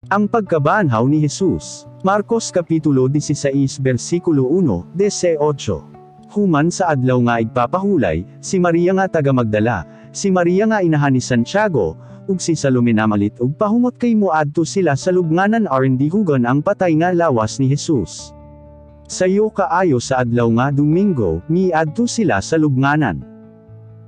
Ang pagkabanhaw ni Jesus. Marcos Kapitulo 16 versikulo 1, 18. Human sa adlaw nga igpapahulay, si Maria nga taga Magdala, si Maria nga inahan ni Santiago, ug si Salome namalit og pahumot kay moadto sila sa lubnganan aron dihugan ang patay nga lawas ni Jesus. Sayo kaayo sa adlaw nga Domingo, miadto sila sa lubnganan.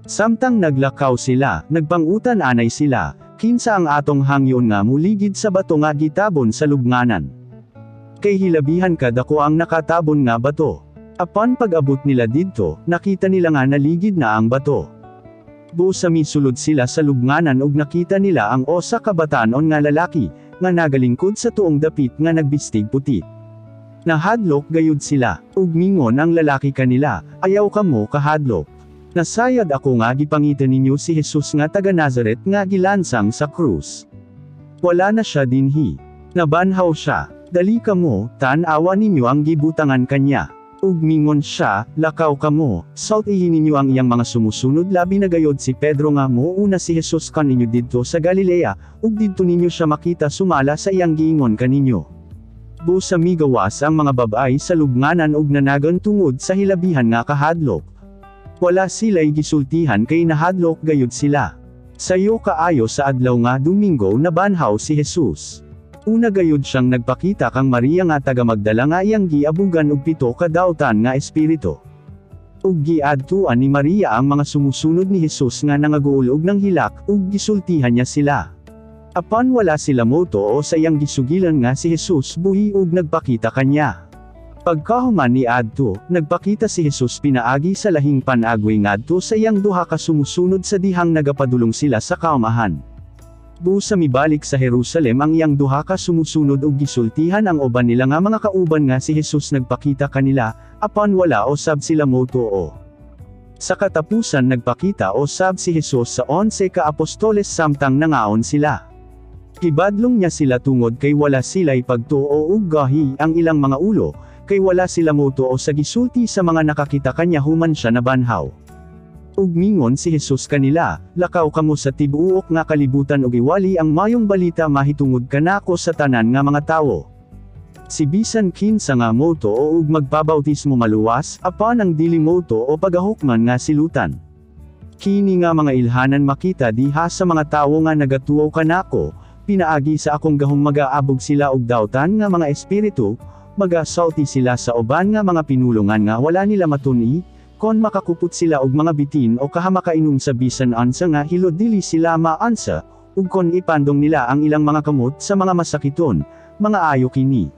Samtang naglakaw sila, nagpangutan anay sila, "Kinsa ang atong hangyon nga muligid sa bato nga gitabon sa lubnganan?" Kay hilabihan kadako ang nakatabon nga bato. Apan pag-abot nila didto, nakita nila nga naligid na ang bato. Busa misulod sila sa lubnganan ug nakita nila ang usa ka batan-on nga lalaki, nga nagalingkod sa tuong dapit nga nagbistig puti. Nahadlok gayud sila, ug mingon ang lalaki kanila, "Ayaw kamo kahadlok. Nasayod ako nga gipangita ninyo si Jesus nga taga Nazaret nga gilansang sa krus. Wala na siya dinhi. Nabanhaw siya. Dali kamo, tan-awa ninyo ang gibutangan kanya." Ug mingon siya, "Lakaw kamo, sultihi ninyo ang iyang mga sumusunod, labi na gayod si Pedro, nga mouna si Jesus kaninyo didto sa Galilea, ug didto ninyo siya makita sumala sa iyang giingon kaninyo." Busa migawas ang mga babay sa lubnganan ug nanagan tungod sa hilabihan nga kahadlok. Wala sila'y gisultihan kay nahadlok gayud sila. Sayo kaayo sa adlaw nga Domingo nabanhaw si Jesus. Una gayud siyang nagpakita kang Maria nga taga Magdala nga iyang giabugan og pito ka dautan nga espiritu. Ug giadtuan ni Maria ang mga sumusunod ni Jesus nga nangaguol og nanghilak, ug gisultihan niya sila. Apan wala sila motuo sa iyang gisugilan nga si Jesus buhi ug nagpakita kanya. Pagkahuman niadto, nagpakita si Jesus pinaagi sa lahing pan-agway ngadto sa iyang duha ka sumusunod sa dihang nagapadulong sila sa kaumahan. Busa mibalik sa Jerusalem ang iyang duha ka sumusunod ug gisultihan ang uban nila nga mga kauban nga si Jesus nagpakita kanila, apan wala osab sila motuo. Sa katapusan nagpakita osab si Jesus sa 11 ka apostoles samtang nangaon sila. Gibadlong niya sila tungod kay wala sila'y pagtuo ug gahi ang ilang mga ulo, kay wala sila motuo sa gisulti sa mga nakakita kanya human siya nabanhaw. Ug mingon si Jesus kanila, "Lakaw kamo sa tibuok nga kalibutan ug iwali ang Maayong Balita mahitungod kanako sa tanan nga mga tawo. Si bisan kinsa nga motuo ug magpabautismo maluwas, apan ang dili motuo pagahukman nga silutan. Kini nga mga ilhanan makita diha sa mga tawo nga nagatuo kanako: pinaagi sa akong gahom magaabog sila og dautan nga mga espiritu, magasulti sila sa uban nga mga pinulongan nga wala nila matun-i, kon makakupot sila og mga bitin o kahamakainom sa bisan unsa nga hilod dili sila maansa, ug kon ipandong nila ang ilang mga kamot sa mga masakiton, mga ayo kini."